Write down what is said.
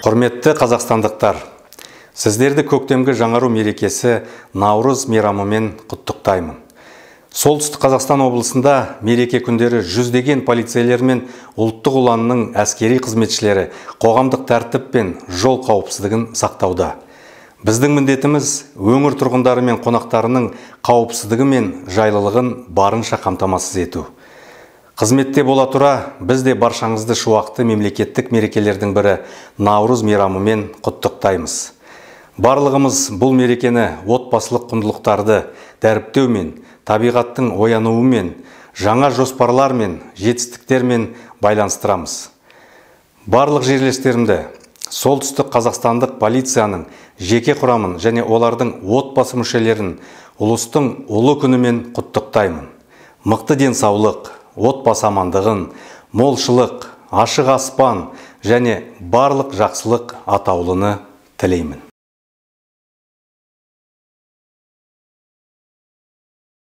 Құрметті қазақстандықтар, сіздерді көктемгі жаңару мерекесі Наурыз мейрамымен құттықтаймын. Солтүстік Қазақстан облысында мереке күндері жүздеген полицейлер мен ұлттық ұланның әскери қызметшілері қоғамдық тәртіп пен жол қауіпсіздігін сақтауда. Біздің міндетіміз өңір тұрғындары мен қонақтарының қауіпсіздігі мен жайлылығын барынша қамтамасыз ету. Қызметте бола тұра, біз де баршаңызды шуақты мемлекеттік мерекелердің бірі Наурыз мейрамымен құттықтаймыз. Барлығымыз бұл мерекені отбасылық құндылықтарды дәріптеумен, табиғаттың оянуымен, жаңа жоспарлармен, жетістіктермен байланыстырамыз. Барлық жерлестерімді Солтүстік Қазақстандық полицияның жеке құрамын және олардың отбасы мүшелерін ұлыстың ұлы күнімен құттықтаймын. Мықты денсаулық, отбасы амандығын, молшылық, ашық аспан және барлық жақсылық атаулыны тілеймін.